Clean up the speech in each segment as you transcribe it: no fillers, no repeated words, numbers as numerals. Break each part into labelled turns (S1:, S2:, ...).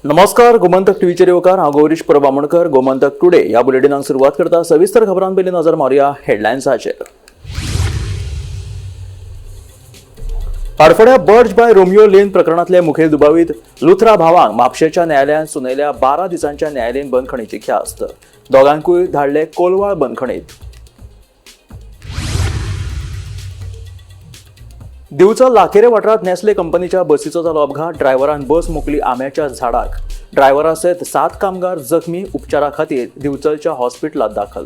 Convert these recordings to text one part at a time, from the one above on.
S1: नमस्कार, गोमंतक टीव्हीचेर येवकार. हांव गौरीश परब आमोणकर. गोमंतक टुडे ह्या बुलेटिनाक सुरवात करता. सविस्तर खबरां पयलीं नजर मारुया हेडलायन्साचेर. हडफड्या बर्ज बाय रोमियो लेन प्रकरणातले मुखेल दुबावीत लुथरा भावांक म्हापशेच्या न्यायालयान सुनयल्या 12 दिसांच्या न्यायालयीन बंदखणीची ख्यास्त. दोगांकूय धाडले कोलवाळ बंदखणीत. दिवचल लाखेरे वाठारांत नेस्ले कंपनीच्या बसीचो जालो अपघात. ड्रायव्हरान बस मोकली आंब्याच्या झाडाक. ड्रायव्हरा सयत 7 कामगार जखमी, उपचारा खातीर दिवचलच्या हॉस्पिटलांत दाखल.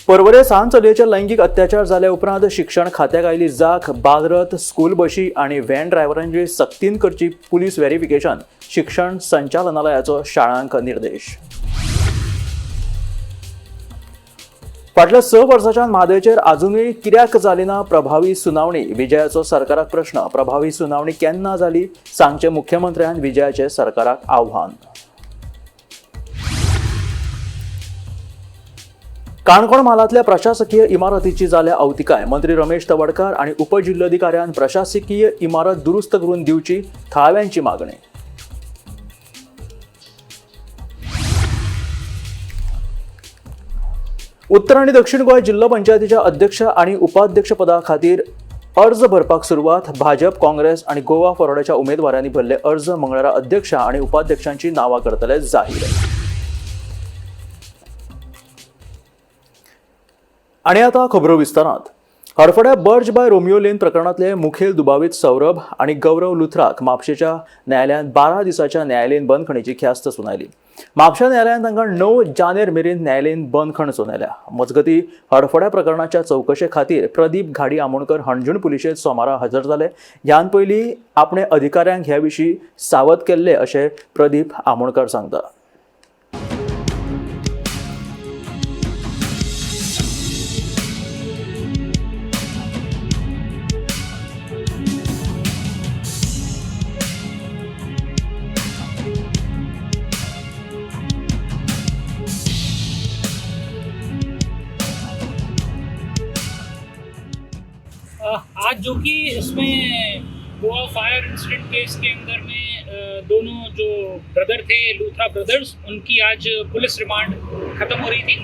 S1: परवरे सान चलयेचेर लैंगीक अत्याचार जाल्या उपरांत शिक्षण खात्याक आयली जाग. बालरथ, स्कूल बशी आनी व्हॅन ड्रायव्हरांची सक्तीन करची पुलीस व्हेरिफिकेशन. शिक्षण संचालनालयाचो शाळांक निर्देश. फाटल्या 6 वर्सांच्यान म्हादयचेर अजुनूय कित्याक जाली ना प्रभावी सुनावणी? विजयाचो सरकाराक प्रश्न. प्रभावी सुनावणी केन्ना जाली सांगचे मुख्यमंत्र्यान विजयाचे सरकाराक आव्हान. काणकोण म्हालांतल्या प्रशासकीय इमारतीची जाल्या अवतिकाय. मंत्री रमेश तवडकार आनी उपजिल्लोधिकाऱ्यान प्रशासकीय इमारत दुरुस्त करून दिवची, थळाव्यांची मागणी. उत्तर आनी दक्षिण गोंय जिल्लो पंचायतीच्या अध्यक्ष आनी उपाध्यक्षपदा खातीर अर्ज भरपाक सुरवात. भाजप, काँग्रेस आनी गोवा फॉरवर्डाच्या उमेदवारांनी भरले अर्ज. मंगळारा अध्यक्ष आनी उपाध्यक्षांची नांवां करतले जाहीर. आनी आतां खबरो विस्तारांत. हडफड्या बर्ज बाय रोमियो लेन प्रकरणांतले मुखेल दुबावीत सौरभ आनी गौरव लुथराक म्हापशेच्या न्यायालयान 12 दिसांच्या न्यायालयीन बंदखणीची ख्यास्त सुनायली. म्हापशा न्यायालयान तांकां 9 जानेर मेरेन न्यायालयीन बंदखण सुनायल्या. मजगती, हडफड्या प्रकरणाच्या चवकशे खातीर प्रदीप घाडी आमोणकर हणजूण पुलिशेंत सोमारा हजर जाले. ह्यान पयलीं आपणे अधिकाऱ्यांक ह्या विशीं सावध केल्ले अशें प्रदीप आमोणकर सांगता.
S2: आज जो कि इसमें गोवा फायर इंसिडेंट केस के अंदर में दोनों जो ब्रदर थे लूथरा ब्रदर्स, उनकी आज पुलिस रिमांड ख़त्म हो रही थी,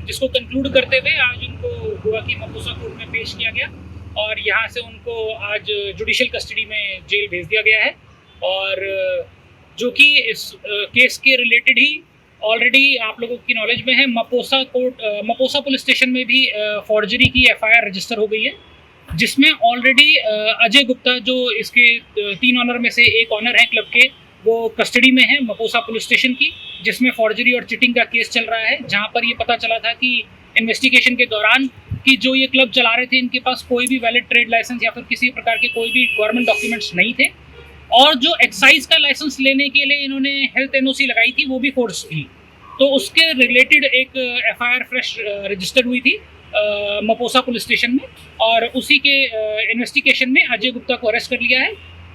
S2: जिसको कंक्लूड करते हुए आज उनको गोवा की मपोसा कोर्ट में पेश किया गया और यहाँ से उनको आज जुडिशियल कस्टडी में जेल भेज दिया गया है। और जो कि इस केस के रिलेटेड ही ऑलरेडी आप लोगों की नॉलेज में है, मपोसा कोर्ट, मपोसा पुलिस स्टेशन में भी फॉर्जरी की एफआईआर रजिस्टर हो गई है, जिसमें ऑलरेडी अजय गुप्ता, जो इसके 3 ऑनर में से एक ऑनर है क्लब के, वो कस्टडी में है मपोसा पुलिस स्टेशन की, जिसमें फॉर्जरी और चिटिंग का केस चल रहा है, जहां पर ये पता चला था कि इन्वेस्टिगेशन के दौरान कि जो ये क्लब चला रहे थे, इनके पास कोई भी वैलिड ट्रेड लाइसेंस या फिर किसी प्रकार के कोई भी गवर्नमेंट डॉक्यूमेंट्स नहीं थे और जो एक्साइज का लाइसेंस लेने के लिए इन्होंने हेल्थ एनओसी लगाई थी, वो भी फोर्ज थी। तो उसके रिलेटेड एक एफआईआर फ्रेश रजिस्टर हुई थी मपोसा पुलिस स्टेशन में और उसी के इन्वेस्टिगेशन में अजय गुप्ता को अरेस्ट कर लिया है,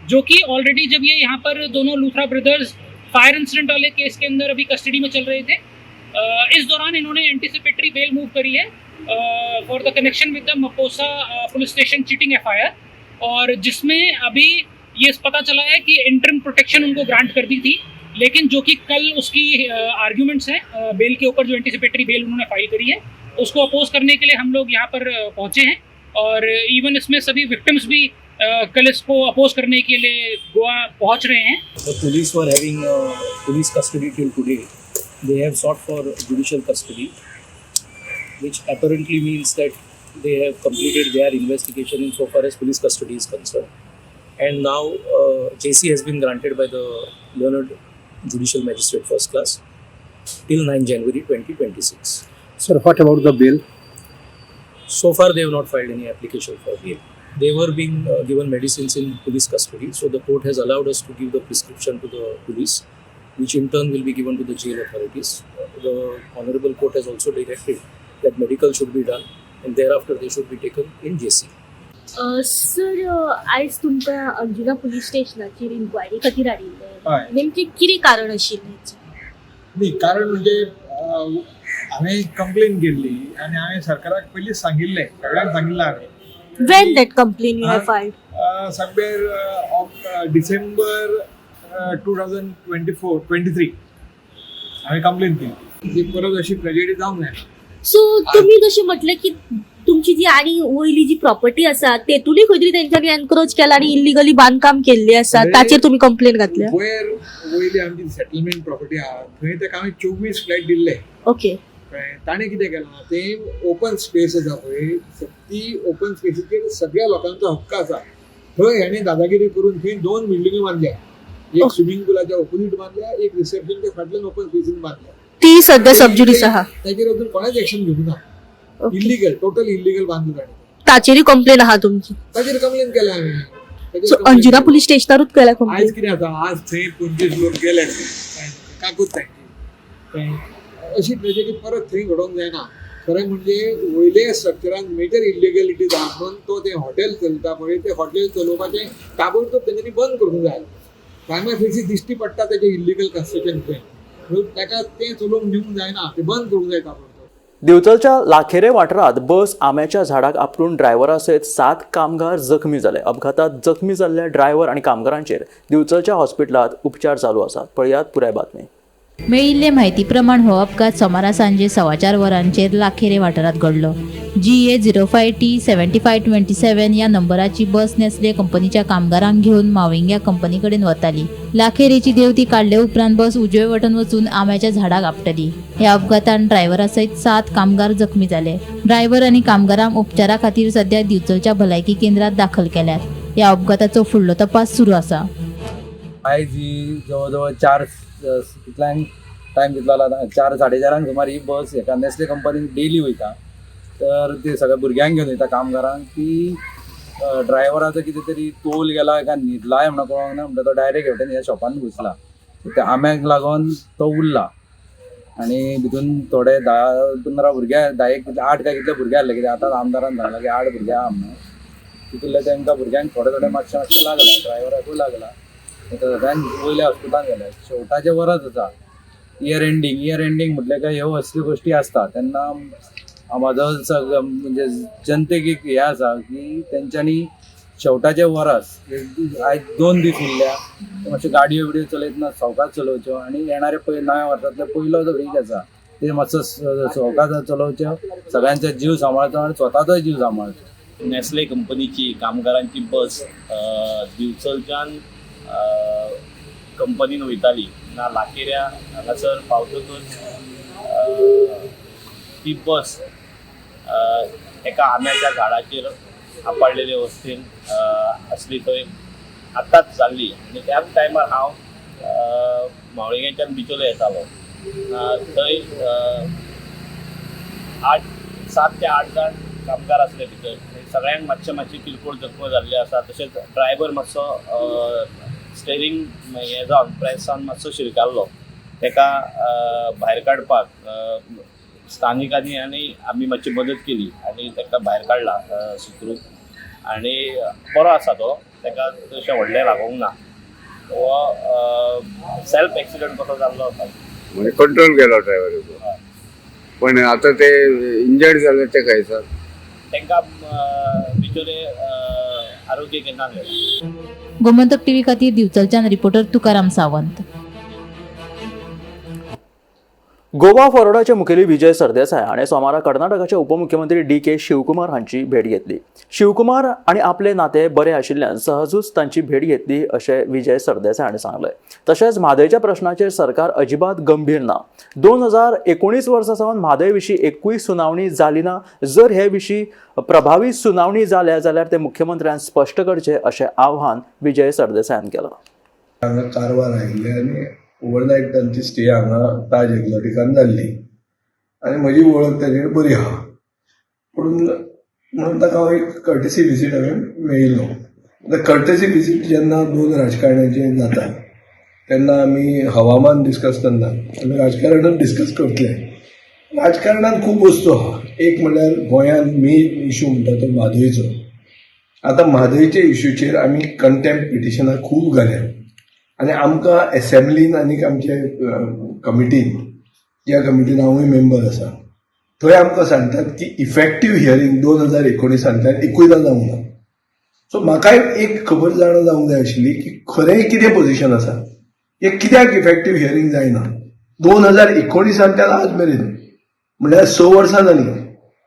S2: जो कि ऑलरेडी जब ये यहाँ पर दोनों लूथरा ब्रदर्स फायर इंसिडेंट वाले केस के अंदर अभी कस्टडी में चल रहे थे, इस दौरान इन्होंने एंटिसिपेटरी बेल मूव करी है for the connection with the Mapusa police station cheating FIR और जिसमें अभी ये पता चला है कि इंटरिम प्रोटेक्शन उनको ग्रांट कर दी थी, लेकिन जो कि कल उसकी आर्ग्यूमेंट्स हैं बेल के ऊपर, जो एंटिसिपेटरी बेल उन्होंने फाइल करी है, उसको अपोज करने के लिए हम लोग यहाँ पर पहुँचे हैं। और इवन इसमें सभी विक्टिम्स भी कल इसको अपोज करने के लिए गोवा पहुँच रहे हैं।
S3: The police were having police custody till today. They have sought for judicial custody, which apparently means that they have completed their investigation in so far as police custody is concerned. And now JC has been granted by the learned judicial magistrate first class till 9 January 2026.
S4: Sir, what about the bail?
S3: So far, they have not filed any application for bail. They were being given medicines in police custody, so the court has allowed us to give the prescription to the police, which in turn will be given to the jail authorities. The honorable court has also directed that medical should be done and thereafter they should be taken in JC.
S5: Sir, आयज तुमकां Anjuna police स्टेशनाचेर enquiry खातीर हाडिल्लें,
S4: हय.
S5: नेमकें कितें कारण आशिल्लें?
S4: न्ही, कारण म्हणजे हांवें कंप्लेन केल्ली आनी हांवें सरकाराक पयलींच सांगिल्लें, सगळ्यांक सांगिल्लें हांवें.
S5: When that complain you have filed?
S4: Somewhere of December 2024-23 हांवें कंप्लेन केली. ती परत अशी ट्रेजेडी जावंक जायना.
S5: सो तुम्ही जशें म्हटलें की तुमची जी आनी वयली जी प्रॉपर्टी आसा तेतूनय खंय तरी तेंच्यांनी एनक्रोच केला आनी इल्लिगली बांदकाम केल्लें आसा, ताचेर तुमी कंप्लेन घातल्या?
S4: वयर वयली आमची सेटलमेंट प्रॉपर्टी आहा थंय ताका हांवें 24 फ्लॅट दिल्ले. कळ्ळें? ताणें कितें केलां, तें ओपन स्पेस आसा पळय, ती ओपन स्पेसीचेर सगळ्या लोकांचो हक्क आसा. थंय हेणें दादागिरी करून थंय 2 बिल्डिंग्यो बांदल्या. एक स्विमींग पुलाच्या ऑपोजीट बांदल्या, एक रिसेप्शनच्या फाटल्यान ओपन स्पेसीन बांदल्या.
S5: ती सध्या सबज्युडीस आहा.
S4: ताचेर अजून कोणेच एक्शन घेवंक ना. इल्लिगल, टोटल इल्लिगल बांदलो ताणें.
S5: ताचेरूय कंप्लेन आहा तुमची?
S4: ताचेर कंप्लेन केल्या हांवें. ताचेर
S5: सो
S4: complain
S5: Anjuna
S4: केल्या.
S5: पुलीस स्टेशनारूच केल्या
S4: आयज
S5: कंप्लेन?
S4: कितें जाता, आज थंय 25 लोक गेले, काकूत तांची. अशी ट्रेजेडी परत थंय घडोवंक जायना. खरें म्हणजे वयले स्ट्रक्चरान मेजर इल्लिगलिटी जाता म्हणून तो तें हॉटेल चलता पळय, तें हॉटेल चलोवपाचें ताबडतोब तेंच्यांनी बंद करूंक जाय. प्रायमा फेसी दिश्टी पडटा तेजें इल्लिगल कन्स्ट्रक्शन थंय, म्हणून ताका तें चलोवंक दिवंक जायना, तें बंद करूंक जाय ताबडतोब.
S1: दिवचलच्या लाखेरे वाठारांत बस आंब्याच्या झाडाक आपटून ड्रायव्हरा सयत 7 कामगार जखमी जाले. अपघातात जखमी जाल्ल्या ड्रायव्हर आनी कामगारांचेर दिवचलच्या हॉस्पिटलांत उपचार चालू आसात. पळयात पुराय बातमी.
S6: मेळिल्ले म्हायती प्रमाण हो अपघात सोमारा सांजे 4:15 वरांचेर लाखेरे वाठारांत घडलो. GA 05 T 7527 ह्या नंबराची बस नेस्ले कंपनीच्या कामगारांक घेवन माविंग्या कंपनी कडेन वताली. लाखेरेची देंवती काडले उपरांत बस उजवे वटेन वचून आंब्याच्या झाडाक आपटली. ह्या अपघातान ड्रायव्हरा सयत 7 कामगार जखमी जाले. ड्रायव्हर आनी कामगारांक उपचारा खातीर सध्या दिवचलच्या भलायकी केंद्रात दाखल केल्यात. ह्या अपघाताचो फुडलो तपास सुरू आसा.
S7: आयज ही जवळ जवळ 4 कितल्यांक टायम कितलो जाला, 4 4:30 सुमार ही बस हेका नेस्ले कंपनीन डेली वयता. तर ते सगळ्या भुरग्यांक घेवन वयता कामगारांक. ती ड्रायव्हराचो कितें तरी तोल गेला काय न्हिदलाय म्हणून कळोंक ना, म्हणटा तो डायरेक्ट हेवटेन ह्या शॉपान घुसला. त्या आंब्याक लागून तो उरला आनी भितून थोडे 10-15 भुरगे, 10 8 काय कितले भुरगे आहले, कित्याक आतां आमदारान सांगला की 8 भुरगे आहा म्हणून. तितूंतले तांकां भुरग्यांक थोडे थोडे मातशें मातशें लागला, ड्रायव्हराकूय लागला. सगळ्यांक वयल्या हॉस्पिटलान गेले. शेवटाचें वरस आसा, इयर एंडींग. इयर एंडींग म्हटलें काय ह्यो असल्यो गोश्टी आसता. तेन्ना म्हाजो सगळो म्हणजे जनतेक एक हें आसा की तेंच्यांनी शेवटाचें वरस आयज 2 दीस उरल्या, मातश्यो गाडयो बिडयो चलयतना सवकास चलोवच्यो आनी येणारे पय नव्या वर्सांतलो पयलो जो वीक आसा ते मातसो सवकास चलोवच्यो, सगळ्यांचो जीव सांबाळचो आनी स्वताचोय जीव सांबाळचो.
S8: नेस्ले कंपनीची कामगारांची बस दिवचलच्यान कंपनीन वयताली ना लाखेऱ्या हांगासर पावतकच ती बस एका आंब्याच्या झाडाचेर आपडलेले अवस्थेन आसली. थंय आत्ताच जाल्ली आनी त्याच टायमार हांव म्हावळिंगेच्यान बिचोले येतालो. थंय 7 ते 8 जाण कामगार आसले भितर. सगळ्यांक मातशे मातशे किरकोळ जखम जाल्ले आसा. तशेंच ड्रायव्हर मातसो स्टेरींग हें जावन प्रेस जावन मातसो शिरकाल्लो. ताका भायर काडपाक स्थानिकांनी आनी आमी मातशी मदत केली आनी ताका भायर काडला सुखरूप आनी बरो आसा तो. ताका तशें व्हडलें लागूंक ना. हो सेल्फ एक्सिडंट कसो जाल्लो आसा.
S9: म्हणजे कंट्रोल गेलो ड्रायव्हराचो. पण आता ते इंजर्ड जाले ते खंय सर?
S8: तांकां बिचोले आरोग्य केंद्रान व्हेला.
S6: गोमंतक टीव्ही खातीर दिवचलच्यान रिपोर्टर तुकाराम सावंत.
S1: गोवा फॉरवर्डाचे मुखेली विजय सरदेसाय हाणें सोमारा कर्नाटकाचे उपमुख्यमंत्री डी.के. शिवकुमार हांची भेट घेतली. शिवकुमार आनी आपले नाते बरे आशिल्ल्यान सहजूच तांची भेट घेतली अशें विजय सरदेसाय हाणें सांगलें. तशेंच म्हादयच्या प्रश्नाचेर सरकार अजिबात गंभीर ना. 2019 वर्सा सावन म्हादय विशीं एकूय सुनावणी जाली ना. जर हे विशीं प्रभावी सुनावणी जाल्या जाल्यार ते मुख्यमंत्र्यान स्पश्ट करचें अशें आव्हान विजय सरदेसायान केलां.
S10: हांगा कारवार आयिल्ले आनी ओवरनायट तांची स्टे हांगा ताज एक्झॉटिकान जाल्ली आनी म्हजी वळख ताजे बरी आहा, पूण म्हणून ताका हांव एक कर्टसी विजीट हांवें मेळिल्लो. आतां कर्टसी विजीट जेन्ना 2 राजकारण्यांचे जाता तेन्ना आमी हवामान डिस्कस करना, आमी राजकारणूच डिस्कस करतले. राजकारणान खूब वस्तू आहा. एक म्हणल्यार गोंयांत मेन इशू म्हणटा तो म्हादयचो. आतां म्हादयच्या इशूचेर आमी कंटेम्प्ट पिटिशनां खूब घाल्या. आनी आमकां एसेंब्लीन आनी आमचे कमिटीन, ज्या कमिटीन हांवूय मेंबर आसा, थंय आमकां सांगतात की इफेक्टीव हियरींग 2019 एकूयदां जावंक ना. सो म्हाकाय एक खबर जाणा जावंक जाय आशिल्ली की खरें कितें पोझिशन आसा, हें कित्याक इफेक्टीव हियरींग जायना 2019 आज मेरेन, म्हणल्यार 6 वर्सां जालीं,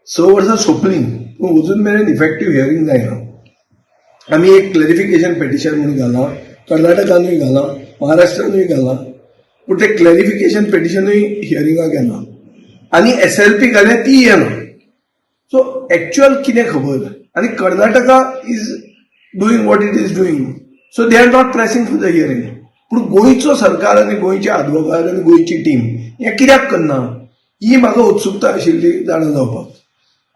S10: 6 वर्सां सोंपलीं, पूण अजून मेरेन इफेक्टीव हियरींग जायना. आमी एक क्लॅरिफिकेशन पेटिशन म्हणून घालां, कर्नाटकानूय घालां, महाराष्ट्रानूय घालां, पूण तें क्लॅरिफिकेशन पेटिशनूय हियरिंगाक येना आनी SLP घाल्या ती येना. सो एक्च्युअल कितें खबर? आनी Karnataka is doing what it is doing, so they are not pressing for the hearing. पूण गोंयचो सरकार आनी गोंयचे आदवोगाद आनी गोंयची टीम हें कित्याक करना ही म्हाका उत्सुकता आशिल्ली जाणा जावपाक.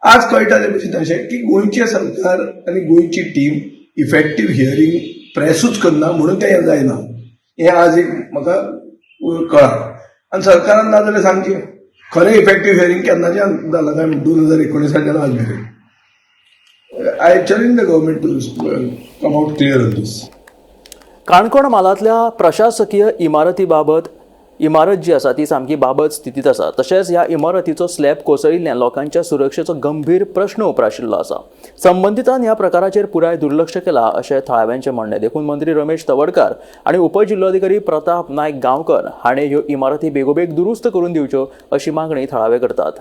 S10: आज कळटा ते भशेन अशें की गोंयचें सरकार आनी गोंयची टीम इफेक्टीव हियरींग प्रेसूच करना म्हणून तें जायना, हें आज एक म्हाका कळ्ळां. आनी सरकारान ना जाल्यार सांगचें खरें इफेक्टीव हियरींग केन्नाच्यान जालां काय 2019 आज मेरेन. I challenge the government to come out clear on this.
S1: Canacona म्हालांतल्या प्रशासकीय इमारती बाबत इमारत जी आसा ती सामकी बाबत स्थितींत आसा. तशेंच ह्या इमारतीचो स्लॅब कोसळिल्ल्यान लोकांच्या सुरक्षेचो गंभीर प्रश्न उप्राशिल्लो आसा. संबंदितान ह्या प्रकाराचेर पुराय दुर्लक्ष केलां अशें थळाव्यांचें म्हणणें. देखून मंत्री रमेश तवडकार आनी उपजिल्लोधिकारी प्रताप नायक गांवकर हाणें ह्यो इमारती बेगोबेग दुरुस्त करून दिवच्यो अशी मागणी थळावे करतात.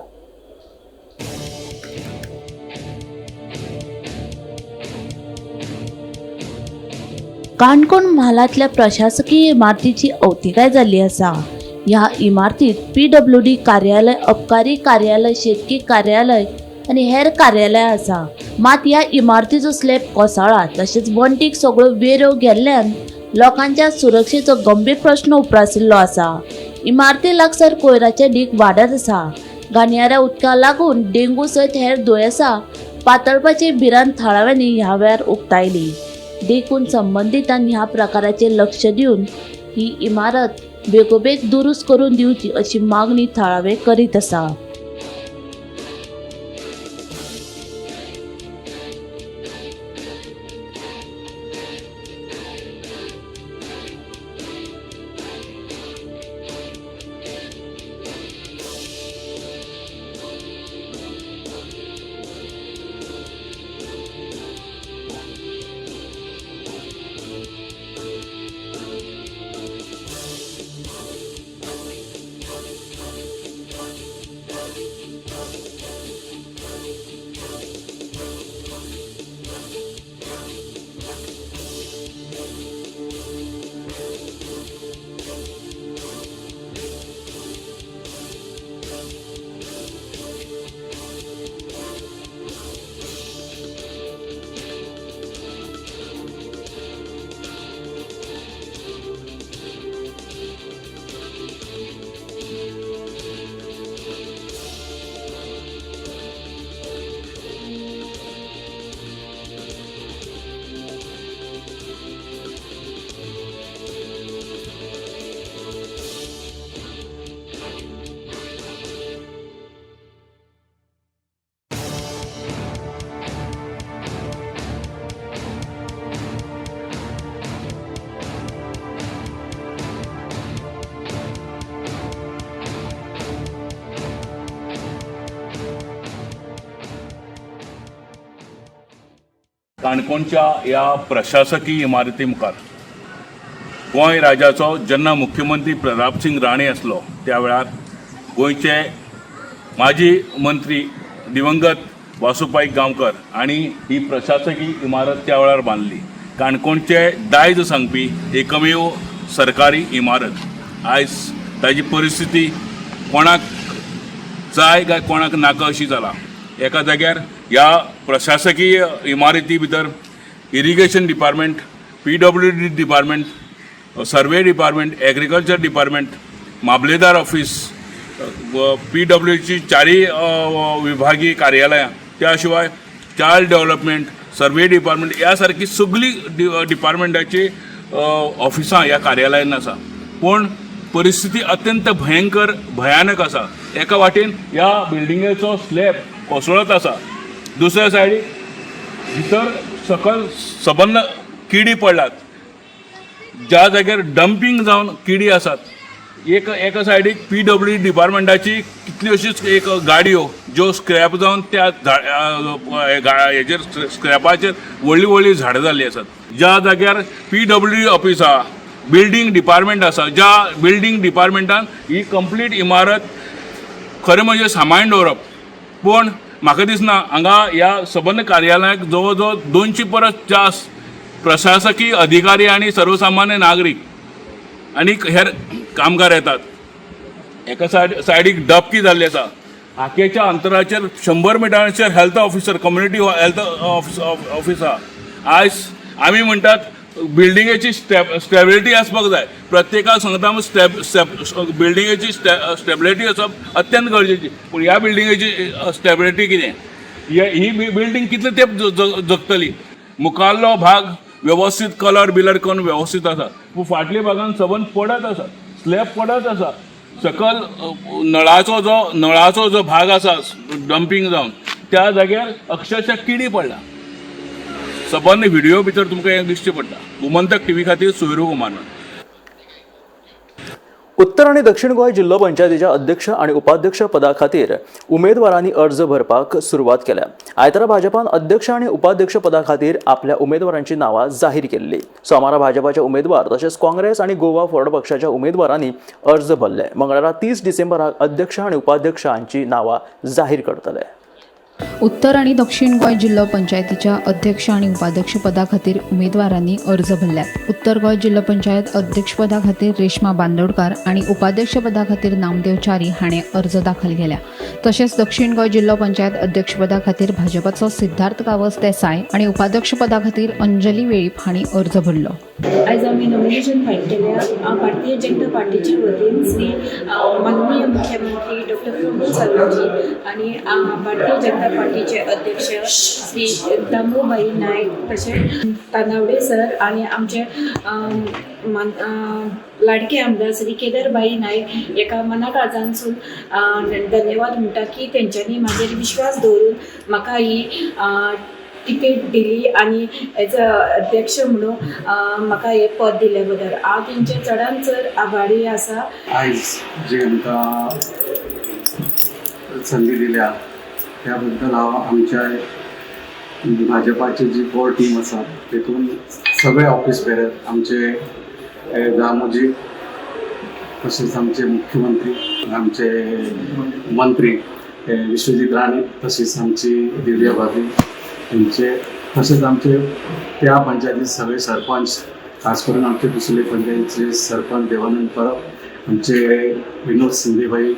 S11: काणकोण म्हालांतल्या प्रशासकीय इमारतीची अवतिकाय जाल्ली आसा. ह्या इमारतीत PWD कार्यालय, अबकारी कार्यालय, शेतकी कार्यालय आनी हेर कार्यालयां आसा. मात ह्या इमारतीचो स्लॅब कोसळ्ळा तशेंच वण्टीक सगळ्यो वेऱ्यो गेल्ल्यान लोकांच्या सुरक्षेचो गंभीर प्रश्न उप्रासिल्लो आसा. इमारती लागसार कोयराचे ढीग वाडत आसा. घाणयाऱ्या उदका लागून डेंगू सयत हेर दुयेंसां पातळपाची भिरांत थळाव्यांनी ह्या वेळार उक्तायली. देखून संबंदितांनी ह्या प्रकाराचेर लक्ष दिवन ही इमारत बेगोबेग दुरुस्त करून दिवची अशी मागणी थळावे करीत आसा.
S12: काणकोणच्या ह्या प्रशासकीय इमारती मुखार गोंय राज्याचो जेन्ना मुख्यमंत्री प्रतापसिंग राणे आसलो त्या वेळार गोंयचे माजी मंत्री दिवंगत वासू पायक गांवकर आनी ही प्रशासकीय इमारत त्या वेळार बांदली. काणकोणचे दायज सांगपी एकमेव सरकारी इमारत आयज ताजी परिस्थिती कोणाक जाय काय कोणाक नाका अशी जाला. एका जाग्यार ह्या प्रशासकीय इमारती भितर irrigation department, PWD department, survey department, agriculture department, मामलेदार ऑफिस, PWची चारय विभागीय कार्यालयां, त्या शिवाय चायल्ड डेव्हलपमेंट, सर्वे डिपार्टमेंट ह्या सारकी सगळीं डिपार्टमेंटाची ऑफिसां ह्या कार्यालयान आसा. पूण परिस्थिती अत्यंत भयंकर भयानक आसा. एका वाटेन ह्या बिल्डिंगेचो स्लॅब कोसळत आसा, दुसऱ्या सायडीक भितर सकल सबंद किडी पडल्यात. ज्या जाग्यार डंपींग जावन किडी आसात, एक एका सायडीक पीडब्ल्यू डिपार्टमेंटाची कितल्योश्योच एक गाडयो ज्यो स्क्रॅप जावन त्या हेजेर स्क्रॅपाचेर व्हडलीं व्हडलीं झाडां जाल्लीं आसात. ज्या जाग्यार पीडब्ल्यू ऑफीस आहा, बिल्डींग डिपार्टमेंट आसा, ज्या बिल्डींग डिपार्टमेंटान ही कंप्लीट इमारत खरें म्हणजे सांबाळून दवरप, पूण म्हाका दिसना हांगा ह्या सबंद कार्यालयाक जवळ जवळ 200 परस जास्त प्रशासकीय अधिकारी आनी सर्वसामान्य नागरीक आनी हेर कामगार येतात. एका सायडीक डबकी जाल्ली आसा, हाकेच्या अंतराचेर 100 मिटरांचेर health officer, community health office आहा. आयज आमी म्हणटात बिल्डिंगेची स्टेबिलिटी आसपाक जाय, प्रत्येकाक सांगता आमी बिल्डिंगेची स्टेबिलिटी आसप अत्यंत गरजेची, पूण ह्या बिल्डिंगेची स्टेबिलिटी कितें? ही बिल्डींग कितले तेंप जगतली? मुखाल्लो भाग वेवस्थीत कलर बिलर करून वेवस्थीत आसा, पूण फाटल्या भागान सबंद पडत आसा, स्लॅब पडत आसा. सकल नळाचो जो भाग आसा डंपींग जावन त्या जाग्यार अक्षरशः किडी पडला. सबंद व्हिडिओ भितर तुमकां हें दिश्टी पडटा. गोमंतक टीव्ही खातीर सोयरू कुमार.
S1: उत्तर आनी दक्षिण गोंय जिल्लो पंचायतीच्या अध्यक्ष आनी उपाध्यक्ष पदा खातीर उमेदवारांनी अर्ज भरपाक सुरवात केल्या. आयतारा भाजपान अध्यक्ष आनी उपाध्यक्ष पदा खातीर आपल्या उमेदवारांची नांवां जाहीर केल्ली. सोमारा भाजपाचे उमेदवार तशेंच काँग्रेस आनी गोवा फॉरवर्ड पक्षाच्या उमेदवारांनी अर्ज भरले. मंगळारा 30 डिसेंबराक अध्यक्ष आनी उपाध्यक्ष हांची नांवां जाहीर करतले.
S13: उत्तर आनी दक्षिण गोंय जिल्लो पंचायतीच्या अध्यक्ष आनी उपाध्यक्ष पदा खातीर उमेदवारांनी अर्ज भरल्यात. उत्तर गोंय जिल्लो पंचायत अध्यक्षपदा खातीर रेश्मा बांदोडकार आनी उपाध्यक्ष पदा खातीर नामदेव च्यारी हाणें अर्ज दाखल केल्या. तशेंच दक्षिण गोंय जिल्लो पंचायत अध्यक्षपदा खातीर भाजपाचो सिद्धार्थ गांवस देसाय आनी उपाध्यक्ष पदा खातीर अंजली वेळीप हांणी अर्ज भरलो.
S14: आयज आमी नॉमिनेशन फायल केल्या भारतीय जनता पार्टीच्या वतीन श्री माननीय मुख्यमंत्री डॉक्टर प्रमोद सावंतजी आनी भारतीय जनता पार्टीचे अध्यक्ष श्री दामोबाई नायक, तशें तानावडे सर आनी आमचे लाडके आमदार श्री केदारबाई नायक हेका मना काळजांसून धन्यवाद म्हणटा की तेंच्यांनी म्हाजेर विश्वास दवरून म्हाका ही तिकेट दिली आनी एज अ अध्यक्ष म्हणून म्हाका हें पद दिल्या बद्दल हांव तेंचे चडान चड आभारी आसा.
S15: आयज जी आमकां संदी दिल्या त्या बद्दल हांव आमच्या भाजपाची जी कोर टीम आसा तेतून सगळे ऑफिस बेरर, आमचे दामोजी, तशेंच आमचे मुख्यमंत्री, आमचे मंत्री विश्वजीत राणे, तशीच आमची दिव्या भाभी हेंचे, तशेंच आमचे त्या पंचायतीत सगळे सरपंच, खास करून आमचे दुसरे पंचायतीचे सरपंच देवानंद परब, आमचे विनोद सिंधेभाई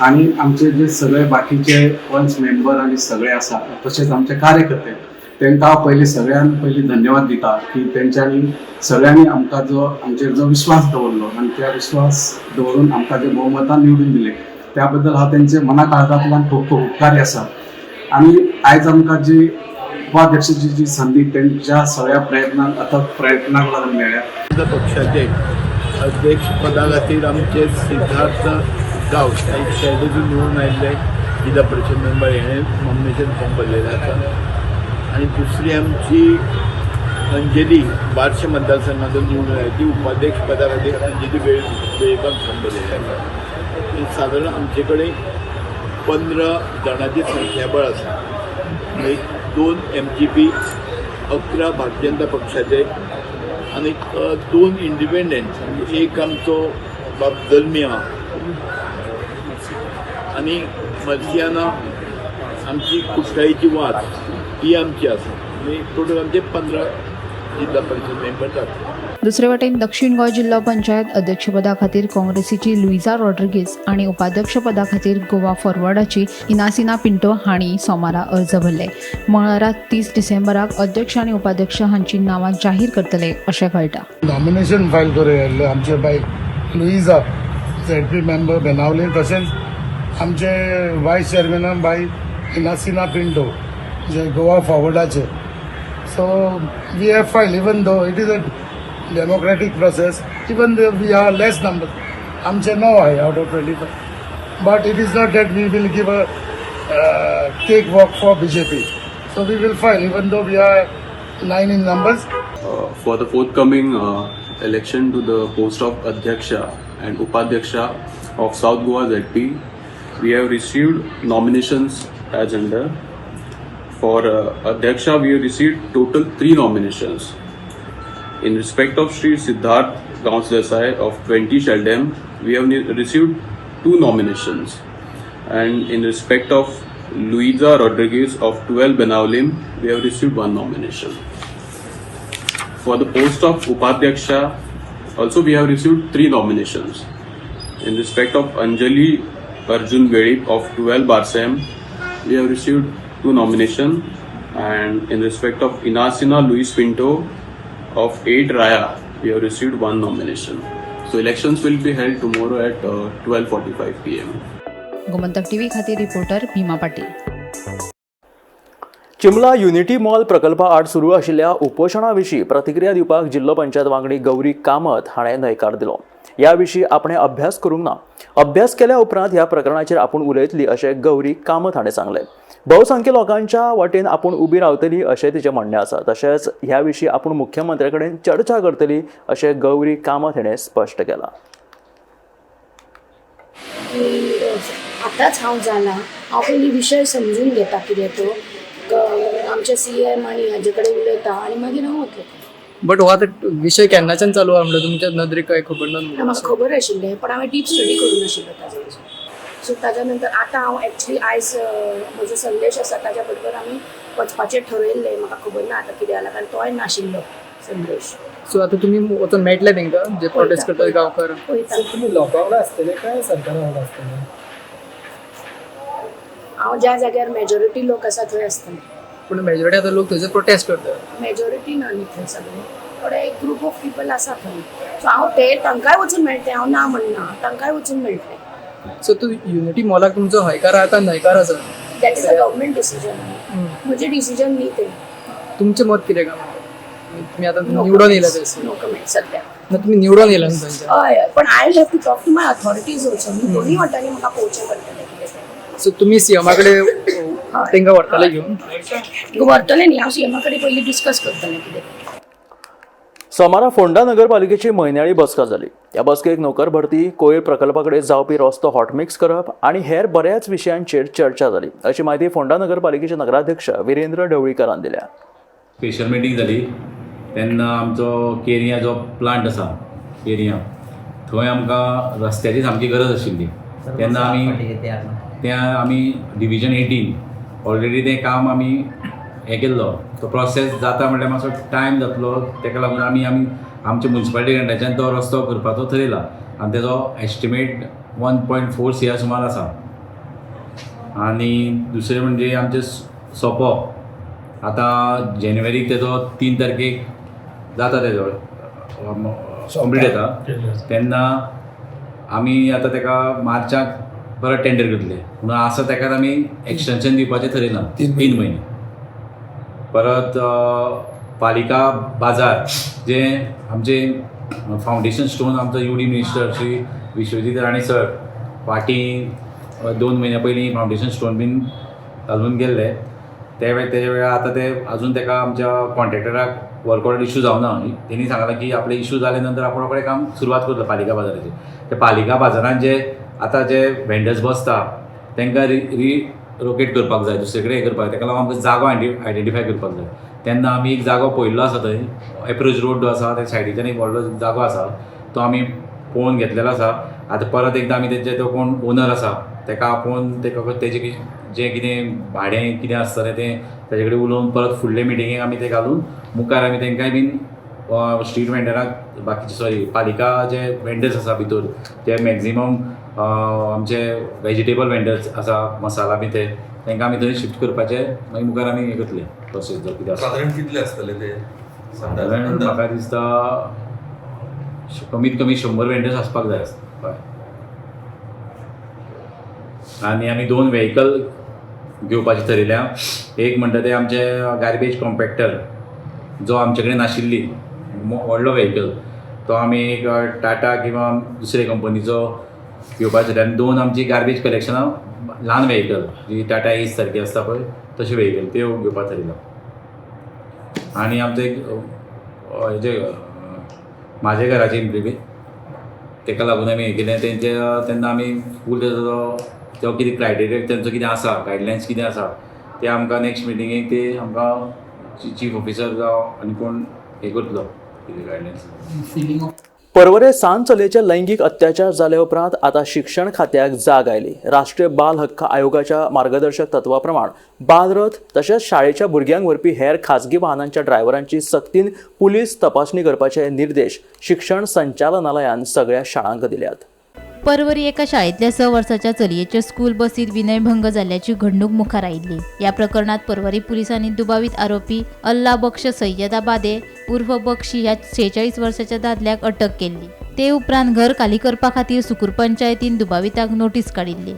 S15: आणि आमचे जे सगळे बाकीचे पंच मेंबर आनी सगळे आसा, तशेंच आमचे कार्यकर्ते, तांकां हांव पयलीं सगळ्यान पयलीं धन्यवाद दिता की तेंच्यांनी सगळ्यांनी आमकां जो आमचेर जो विश्वास दवरलो आनी त्या विश्वास दवरून आमकां जे भोवमतान निवडून दिले त्या बद्दल हांव तेंचे मना काळजांतल्यान खूब खूब उपकारी आसा. आनी आयज आमकां जी उपाध्यक्षाची जी संदी तेंच्या सगळ्या प्रयत्नांक अथक प्रयत्नांक लागून मेळ्ळ्या.
S16: पक्षाचे अध्यक्ष पदा खातीर आमचे सिद्धार्थ गांवस एक शेल्डेसून निवडून आयिल्ले जिल्हा परिशद मेंबर हेणें नॉमिनेशन फॉर्म भरलेलें आसा आनी दुसरी आमची अंजली बार्शे मतदारसंघातून निवडून आयली ती उपाध्यक्ष पदा खातीर अंजली वेळीपान फॉर्म भरलेलें आसा. सादारण आमचे कडेन 15 जाणांची संख्याबळ आसा. 2 MGP, 11 Bharatiya Janata पक्षाचे आनी 2 इंडिपेंडंट, म्हणजे एक आमचो बाब जल्मी आहा आनी मर्सियाना आमची कुठ्ठाळीची वाज ही आमची आसा. आनी टोटल आमचे 15 जिल्हा परिशद मेंबर जाता.
S13: दुसरे वटेन दक्षिण गोंय जिल्लो पंचायत अध्यक्षपदा खातीर काँग्रेसीची लुईजा रॉड्रिगीज आनी उपाध्यक्षपदा खातीर गोवा फॉरवर्डाची इनासिना पिंटो हांणी सोमारा अर्ज भरले. मंगळारा 30 डिसेंबराक अध्यक्ष आनी उपाध्यक्ष हांची नांवां जाहीर करतले अशें कळटा.
S17: नॉमिनेशन फायल करूं आयिल्ले आमचे बाय लुईजा ZP member Benaulim, तशेंच आमचे वायस चेअरमॅनान बाय इनासिना पिंटो जे गोवा फॉरवर्डाचे. So we have file, even though it is a democratic process, even though we are less number, आमचे 9 आहे out of 25, but it is not that we will give a cake walk for BJP. So we will file even though we are 9 in numbers.
S18: For the forthcoming election to the post of Adhyaksha and Upadhyaksha of South Goa ZP. We have received nominations as under. For Adhyaksha, we have received total 3 nominations. In respect of Shri Siddharth Gaons Desai of 20 Sheldam, we have received 2 nominations. And in respect of Luisa Rodriguez of 12 Benaulim, we have received 1 nomination. For the post of Upadhyaksha, also we have received 3 nominations. In respect of Anjali Arjun Velip of 12 Barsem, we have received 2 nominations. And in respect of Inasina Luis Pinto of 8 Raya, we have received 1 nomination. So elections will be held tomorrow at 12:45 p.m.
S13: Gomantak TV खातीर reporter Bhima Patil.
S1: Chimla unity mall प्रकल्पा आड सुरू आशिल्ल्या उपोशणा विशीं प्रतिक्रिया दिवपाक जिल्लो पंचायत वांगडी गौरी कामत हाणें न्हयकार दिलो. ह्या विशीं आपणें अभ्यास करूंक ना. अभ्यास केल्या उपरांत ह्या प्रकरणाचेर आपूण उलयतली अशें गौरी कामत हाणें सांगलें. भोवसंख्य लोकांच्या वाटेन आपूण उबी रावतली अशें तिचें म्हणणें आसा. तशेंच ह्या विशीं आपूण मुख्यमंत्र्या कडेन चर्चा करतली अशें गौरी कामत हाणें स्पश्ट केलां.
S19: आतांच हांव जालां, हांव पयलीं विशय समजून घेता कितें तो, आमचे सीएम आनी हाजे कडेन उलयता आनी मागीर हांव वतलें.
S20: बट हो आतां विशय केन्नाच्यान चालू आहा म्हणल्यार तुमच्या नदरेक कांय खबर ना?
S19: म्हाका खबर आशिल्लें, पण हांवें डीप स्टडी करूंक नाशिल्लो ताजे वचून. सो ताज्या नंतर आतां हांव एक्चुली आयज म्हजो संदेश आसा ताज्या बरोबर आमी वचपाचें ठरयल्लें. म्हाका खबर ना आतां कितें जालां, कारण तोय नाशिल्लो संदेश.
S20: सो आतां तुमी वचून मेळटले तांकां जे प्रोटेस्ट करतात गांवकार?
S19: पळयता.
S21: तुमी लोकां वांगडा आसतले काय सरकारा वांगडा आसतले?
S19: हांव ज्या जाग्यार मेजॉरिटी लोक आसा थंय आसतले.
S20: पूण मेजॉरिटी आतां लोक थंयसर प्रोटेस्ट करतात.
S19: मेजॉरिटी ना न्ही थंय सगळे, थोडे एक ग्रूप ऑफ पिपल आसा थंय. सो हांव ते तांकांय वचून मेळटलें, हांव ना म्हणना, तांकांय वचून मेळटलें.
S20: सो तूं युनिटी मॉलाक तुमचो हयकार आसा न्हयकार आसा?
S19: That is a government decision, म्हजें डिसिजन न्ही तें.
S20: तुमचें मत कितें काय? तुमी आतां निवडून येयला थंयसर.
S19: नो कमेंट सद्या.
S20: ना, तुमी निवडून येयला न्हू थंयच्यान?
S19: हय हय, पण I have to talk to my authorities also. न्ही, दोन्ही वाटांनी म्हाका पळोवचें पडटलें कितें तें.
S20: सो तुमी सीएमा कडेन तांकां व्हरतले घेवन?
S19: व्हरतलें न्ही, हांव सीएमा कडेन पयलीं डिस्कस करतलें कितें.
S1: सोमारा फोंडा नगरपालिकेची म्हयन्याळी बसका जाली. ह्या बसकेक नोकर भरती, कोयर प्रकल्पा कडेन जावपी रस्तो हॉटमिक्स करप आनी हेर बऱ्याच विशयांचेर चर्चा जाली अशी म्हायती फोंडा नगरपालिकेचे नगराध्यक्ष विरेंद्र ढवळीकरान दिल्या.
S22: स्पेशल मिटींग जाली तेन्ना आमचो केरिया जो प्लांट आसा केरिया, थंय आमकां रस्त्याची सामकी गरज आशिल्ली. तेन्ना आमी त्या आमी डिविजन 18 ऑलरेडी तें काम आमी हें केल्लो, तो प्रोसेस जाता म्हणल्यार मातसो टायम जातलो, ताका लागून आमी आमी आमच्या मुन्सिपालिटी ग्रांटाच्यान तो रस्तो करपाचो थरयला आनी तेजो एस्टिमेट 1.4 CR सुमार आसा. आनी दुसरें म्हणजे आमचें सोपो आतां जानेवारीक तेजो 3 तारखेक जाता, तेजो कंप्लीट जाता. तेन्ना आमी आतां तेका मार्चाक परत टेंडर करतले, म्हणून आसा तेकाच आमी एक्सटेंशन दिवपाचें थरयलां 3 म्हयने. परत पालिका बाजार जे आमचे फावंडेशन स्टोन आमचो UD minister Shri Vishwajit Rane sir फाटीं 2 म्हयन्या पयलीं फावंडेशन स्टोन बीन घालून गेल्ले, ते तेजे वेळार आतां ते अजून तेका आमच्या कॉन्ट्रॅक्टराक वर्क ऑर्डर इशू जावना. तेणी सांगलां की आपले इशू जाले नंतर आपूण रोखडें काम सुरवात करतलो पालिका बाजाराचेर. ते पालिका बाजारान जे आतां जे वेंडर्स बसता तांकां रिलोकेट करपाक जाय, दुसरे कडेन हें करपाक जाय, ताका लागून आमकां जागो आयडेंटिफाय करपाक जाय. तेन्ना आमी एक जागो पळयल्लो आसा, थंय एप्रोच रोड जो आसा त्या सायडीच्यान एक व्हडलो जागो आसा, तो आमी पळोवन घेतलेलो आसा. आतां परत एकदां आमी तेंचे तो कोण ओनर आसा ताका आपोवन तेका तेजें जें कितें भाडें कितें आसतलें तें ताजे कडेन उलोवन परत फुडले मिटिंगेक आमी तें घालून मुखार आमी तांकांय बीन स्ट्रीट वेंडराक बाकीचे सॉरी पालिका जे वेंडर्स आसा भितर ते मॅक्झिमम आमचे वेजिटेबल वेंडर्स आसा, मसाला बी ते तांकां आमी थंय शिफ्ट करपाचे मागीर मुखार आमी हें करतले प्रोसेस जो कितें आसा.
S23: सादारण कितले आसतले ते?
S22: सादारण म्हाका दिसता कमीत कमी 100 वेंडर्स आसपाक जाय. हय, आनी आमी 2 व्हेकल घेवपाचें थरयल्या. एक म्हणटा ते आमचे गार्बेज कॉम्पॅक्टर जो आमचे कडेन नाशिल्ली व्हडलो व्हेकल, तो आमी एक टाटा किंवा दुसरे कंपनीचो घेवपाचें थरयल्या. आनी 2 आमची गार्बेज कलेक्शनां ल्हान व्हेकल जी टाटा एस सारकी आसता पळय तशें व्हेकल त्यो घेवपाक थरयलां. आनी आमचें एक हेजें म्हाज्या घराचे इम्प्लिमेंट तेका लागून आमी हें केलें तेंचे. तेन्ना आमी स्कूल तेजो तो कितें क्रायटेरिया तेंचो कितें आसा, गायडलायन्स कितें आसा, ते आमकां नेक्स्ट मिटिंगेक ते आमकां चीफ ऑफिसर जावं आनी कोण हें करतलो कितें गायडलायन्स.
S1: पर्वरे सान चलयेचेर लैंगीक अत्याचार जाले उपरांत आतां शिक्षण खात्याक जाग आयली. राष्ट्रीय बाल हक्क आयोगाच्या मार्गदर्शक तत्वा प्रमाण बालरथ तशेंच शाळेच्या भुरग्यांक व्हरपी हेर खाजगी वाहनांच्या ड्रायव्हरांची सक्तीन पुलीस तपासणी करपाचे निर्देश शिक्षण संचालनालयान सगळ्या शाळांक दिल्यात.
S6: पर्वरी एका शाळेंतल्या 6 वर्साच्या चलयेचे स्कूल बसीत विनयभंग जाल्ल्याची घडणूक मुखार आयिल्ली. ह्या प्रकरणात पर्वरी पुलिसांनी दुबावीत आरोपी अल्ला बक्ष सय्यदाबादे उर्फ बक्षी ह्या 46 वर्साच्या दादल्याक अटक केल्ली. ते उपरांत घर खाली करपा खातीर सुकूर पंचायतीन दुबाविताक नोटीस काडिल्ली.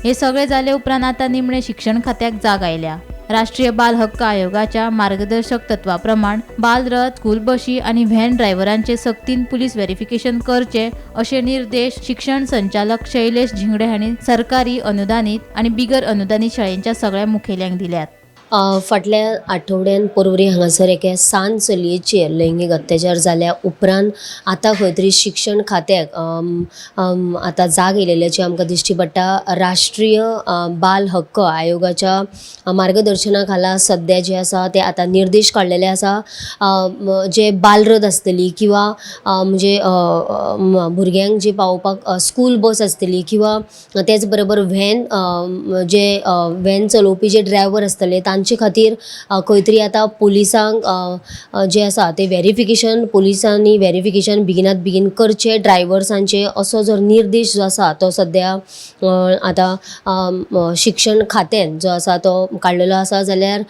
S6: हे सगळे जाले उपरांत आतां निमणे शिक्षण खात्याक जाग आयल्या. राष्ट्रीय बाल हक्क आयोगाच्या मार्गदर्शक तत्वा प्रमाण बालरथ, स्कूल बशी आनी व्हॅन ड्रायव्हरांचे सक्तीन पुलीस व्हेरिफिकेशन करचे अशे निर्देश शिक्षण संचालक शैलेश झिंगडे हांणी सरकारी अनुदानीत आनी बिगर अनुदानीत शाळेंच्या सगळ्या मुखेल्यांक दिल्यात.
S2: फाटल्या आठवड्यान पर्वरी हांगासर एका सान चलयेचेर लैंगीक अत्याचार जाल्या उपरांत आतां खंय तरी शिक्षण खात्याक आतां जाग येयलेल्याची आमकां दिश्टी पडटा. राष्ट्रीय बाल हक्क आयोगाच्या मार्गदर्शना खाला सद्या जे आसा ते आतां निर्देश काडलेले आसा. जे बालरथ आसतली किंवा म्हणजे भुरग्यांक जे पावोवपाक स्कूल बस आसतली किंवा तेच बरोबर व्हॅन जे व्हॅन चलोवपी जे ड्रायव्हर आसतले तांचे खातीर खंय तरी आतां पुलिसांक जे आसा ते व्हेरिफिकेशन, पुलिसांनी व्हेरिफिकेशन बेगिनात बेगीन करचें ड्रायव्हर्सांचे, असो जो निर्देश जो आसा तो सद्या आतां शिक्षण खात्यान जो आसा तो काडलेलो आसा. जाल्यार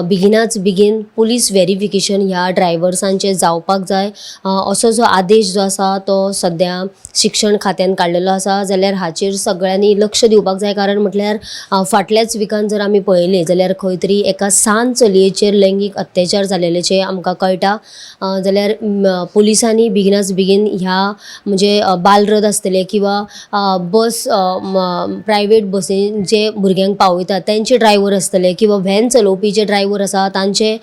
S2: बेगिनाच बेगीन पुलीस व्हेरिफिकेशन ह्या ड्रायव्हर्सांचें जावपाक जाय असो जो आदेश जो आसा तो सद्या शिक्षण खात्यान काडलेलो आसा. जाल्यार हाचेर सगळ्यांनी लक्ष दिवपाक जाय, कारण म्हटल्यार फाटल्याच विकान जर आमी पळयलें जाल्यार खंय तरी एका सान चलयेचेर लैंगीक अत्याचार जालेल्याचें आमकां कळटा. जाल्यार पुलिसांनी बेगिनाच बेगीन ह्या म्हणजे बालरथ आसतले किंवा बस प्रायवेट बसीन जे भुरग्यांक पावयतात तेंचे ड्रायव्हर आसतले किंवा व्हॅन चलोवपी जे ड्रायव्हर आसा तांचे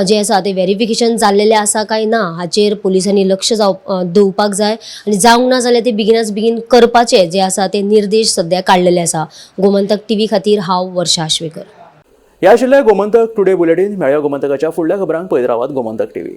S2: जे आसा ते व्हेरिफिकेशन जाल्लेलें आसा काय ना हाचेर पुलिसांनी लक्ष दिवपाक जाय आनी जावंक ना जाल्यार ते बेगिनाच बेगीन करपाचे जे आसा ते निर्देश सद्या काडलेले आसा. गोमंतक टीव्ही खातीर हांव वर्षा आश्वेकर.
S1: ह्या आशिल्लें गोमंतक टुडे बुलेटीन. मेळया गोमंतकाच्या फुडल्या खबरांक. पळयत रावात गोमंतक टीव्ही.